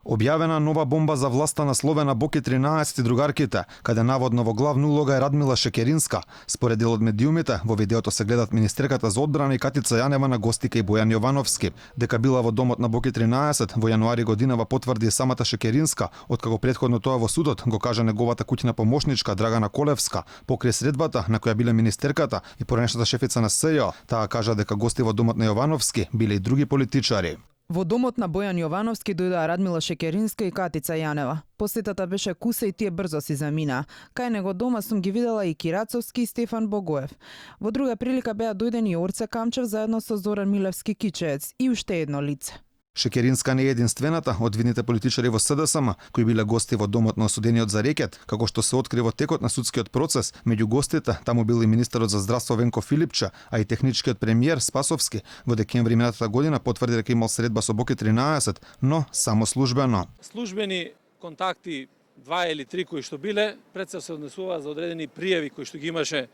Објавена нова бомба за власта на Словена Боки 13 и другарките, каде наводно во главна улога е Радмила Шекеринска. Според дел од медиумите, во видеото се гледат министерката за одбрана и Катица Јанева на гостика и Бојан Јовановски. Дека била во домот на Боки 13 во јануари годинава потврди и самата Шекеринска, откако претходно тоа во судот го кажа неговата куќна помошничка Драгана Колевска, покрај средбата на која биле министерката и поранешната шефица на СЈО. Таа кажа дека гости во домот на Јовановски биле и други политичари. Во домот на Бојан Јовановски дојдоа Радмила Шекеринска и Катица Јанева. Посетата беше куса и тие брзо си замина. Кај него дома сум ги видела и Кирацовски и Стефан Богоев. Во друга прилика беа дојдени и Орце Камчев заедно со Зоран Милевски Кичеец и уште едно лице. Шекеринска не е единствената од видните политичари во СДСМ кои биле гости во домот на осудениот за рекет, како што се откри во текот на судскиот процес. Меѓу гостите таму бил и министерот за здравство Венко Филипче, а и техничкиот премиер Спасовски во декември минатата година потврди дека имал средба со Боки 13, но само службено. Службени контакти 2 или 3 кои што биле, пред се однесува за одредени пријави кои што ги имаше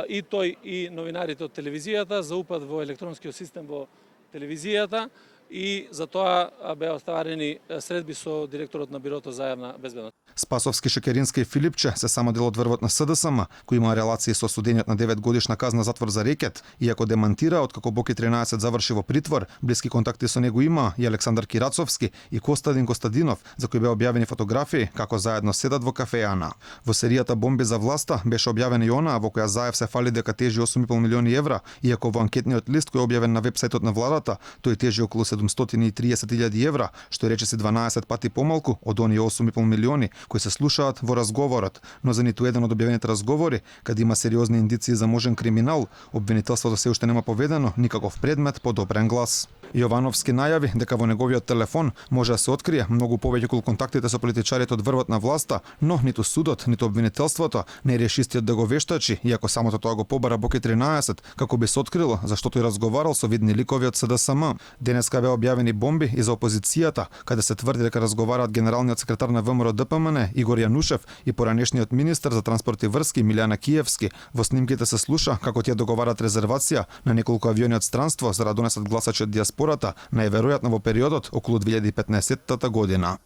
и тој и новинарите од телевизијата за упад во електронскиот систем во телевизијата, и за тоа беа оставарени средби со директорот на Бирото за јавна безбедност. Спасовски, Шекеринска и Филипче се само дел од врвот на СДСМ, кој има релации со осудениот на 9 годишна казна затвор за рекет, иако демантира откако Боки 13 заврши во притвор, блиски контакти со него има и Александар Кирацовски и Костадин Костадинов, за кои беа објавени фотографии како заедно седат во кафејана. Во серијата бомби за власта беше објавена и онаа во која Заев се фали дека тежи 8,5 милиони евра, иако во анкетниот лист кој е објавен на вебсајтот на владата, тој тежи околу 730.000 евра, што речиси 12 пати помалку од оние 8,5 милиони кои се слушаат во разговорот, но за ниту еден од објавените разговори, каде има сериозни индиции за можен криминал, обвинителството се уште нема поведено никаков предмет по одобрен глас. Јовановски најави дека во неговиот телефон може да се открие многу повеќе околу контактите со политичарите од врвот на власта, но ниту судот, ниту обвинителството не реши истиот да го вештачи, иако самото тоа го побара Боки 13, како би се открило зашто тој разговарал со видни ликови од СДСМ. Денеска беа објавени бомби и за опозицијата, каде се тврди дека разговараат генералниот секретар на ВМРО ДПМН Игор Јанушев и поранешниот министер за транспорт и врски Милјана Киевски. Во снимките се слуша како тие договарат резервација на неколку авиони од странство за да донесат гласачи од диаспората, најверојатно во периодот околу 2015 година.